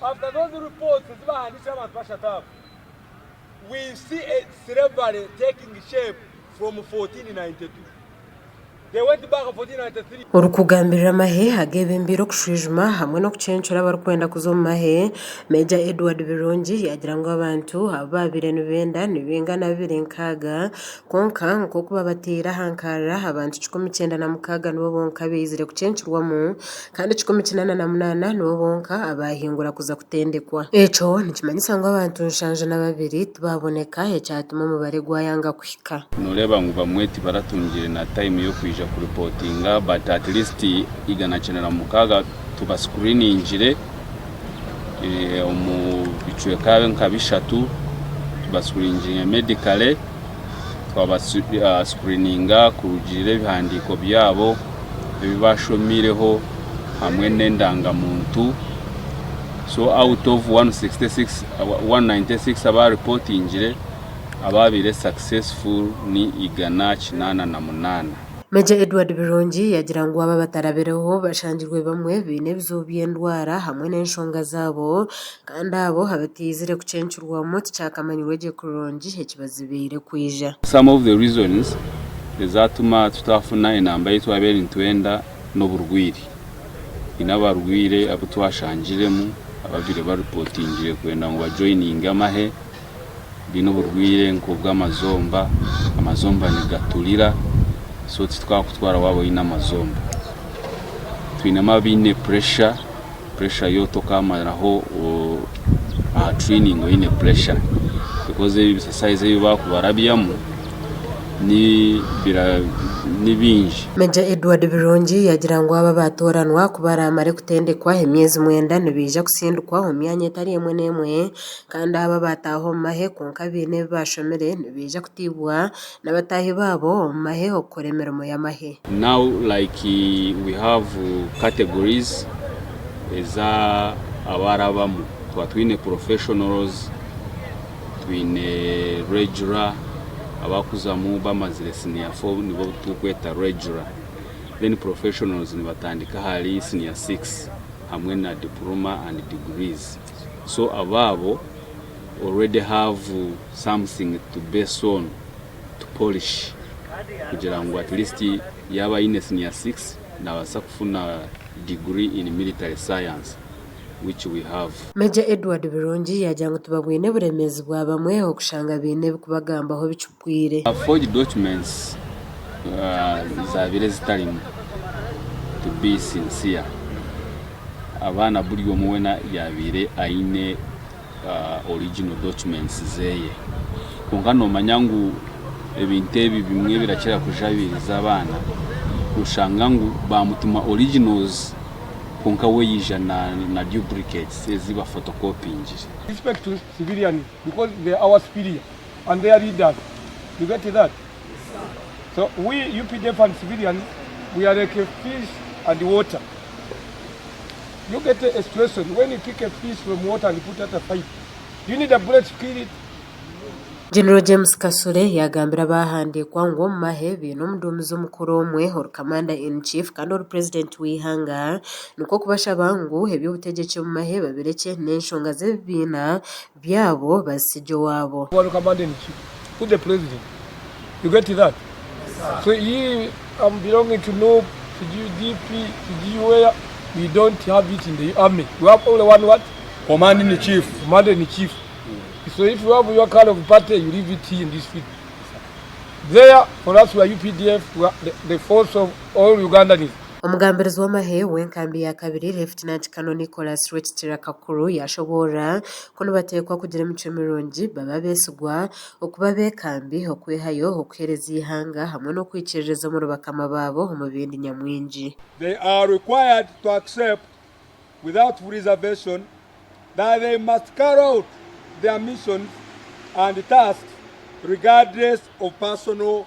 After those reports ezi bahandiikire abantu bashatu abo, we see a slavery taking shape from 1492. They went back 1493. Orikugambirira amahe agebembeire okushwijuma hamwe n'okucencura abarikwenda kuza omu mahe, Major Edward Birungi yaagira ngu abantu abu baabaire nibenda nibaingana 26 kwonka nk'oku babateire aha nkarra abantu 196 nibo bonka baizire kucencurwamu Kandi 188 nibo bonka abaahingura kuza kutendekwa. Ekyo nikimanyisa ngu abantu 72 tibaaboneka, ekyatuma omubare gwayanga kuhika. Noreeba ngu bamwe tibaratungire na time y'okwija ku reportinga but at least 196 tuba screeningire omu bicweka nka bishatu, tuba screeningire medically, twaba screeninga kurugiirira ebihandiiko byabo ebi bashomireho hamwe n'endangamuntu. So out of 166, 196 abaaripotingire, abaabaire successful ni 188. Major Edward Birungi yaagira ngu abo abatarabireho bashangirwe bamwe baine ebizibu by'endwara hamwe n'enshonga zaabo kandi abo abataizire kucencurwamu tikyakamanyirwe gye kurungi ekibazibiire kwija. Some of the reasons ezatuma tutafuna enamba ei twabaire nitwenda n'oburwaire. Haine abarwaire abu twashangiremu ababaire bareportingire kwenda ngu bajoininge amahe baine oburwaire nk'obw'amazomba, amazomba nigaturira so titwakutwara waaba oine amazomba. Twinemu abaine pressure, pressure yo tokamaraho aha training oine pressure because ebisasaizi ebi bakubarabyamu ni bingi. Major Edward Birungi yaagira ngu abo abaatooranwa ku baraamare kutendekwa emyezi mwenda nibaija kusindikwa omu myanya etari emwe n'emwe Kandi abo abaataaha omu mahe kwonka baine ebi baashomire nibaija kutaibwa na bataahi baabo omu mahe okukora emirimo y'amahe. Now like we have categories eza abarabamu tuba twine professionals, twine regular abakuzamu bamazire senior four nibo turikweta regular then professionals nibatandika ahari senior six hamwe na diploma and degrees. So abo already have something to base on to polish kugira ngu at least yaaba aine senior 6 nabaasa kufuna degree in military science which we have. Major Edward Birungi yaagira ngu tibabwine buremeezi bwa bamwe okushanga baine ebikubagambaho bicupwire. Forged documents zabaire zitarimu to be sincere. Abaana buri omwe weena yaabaire aine original documents zeeye. Kwonka noomanya ngu ebintu ebi bimwe birakira kujabiiriza abaana, noshanga ngu baamutuma originals kwonka we yaija na duplicates ezi bafotokopingire. Respect to civilians because they are our superior and their leaders you get that so we UPDF and civilians we are like a fish and water you get a situation when you pick a fish from water and put at a pipe you need a bullet to kill it. General James Kasule yaagambira abaahandiikwa ngu omu mahe baine omuduumizi omukuru omwe ori Commander in Chief kandi ori Purezidenti w'eihanga nikwo kubashaba ngu eby'obutegyeki omu mahe babirekye n'enshonga z'ebibiina byabo bazitsigye owaabo. One commander in chief who the president you get that so he am belonging to NUP to DP to where we don't have it in the army we have only one what Commander in chief. Commander in chief so if you have your kind of party you leave it here in this field there for us we are UPDF we are the, the force of all Ugandans. Omugambirizi w'amahe w'enkambi ya kabiri Lieutenant Colonel Nicholas Rwekitira Kakuru yashoboorora ku nibateekwa kugira emicwe mirungi babe abeesigwa, okuba abeekambi, okwehayo okuheereza eihanga hamwe n'okwikiririza omuri bakama baabo omu bindi nyamwingi. They are required to accept without reservation that they must carry out their missions and tasks regardless of personal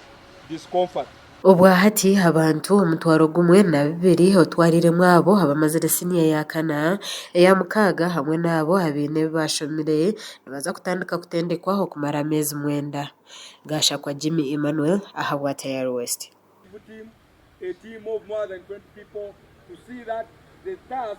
discomfort. Obwahati abantu 1002 otwariiremu abo abamazire siniya ya kana, eya mukaaga hamwe n'abo abaine ebi baashomire nibaza kutandika kutendekwa okumara ameezi mwenda. Gashakwa Jimmy Emmanuel ahabwa Tayari West. Team, a team of more than 20 people to see that the task.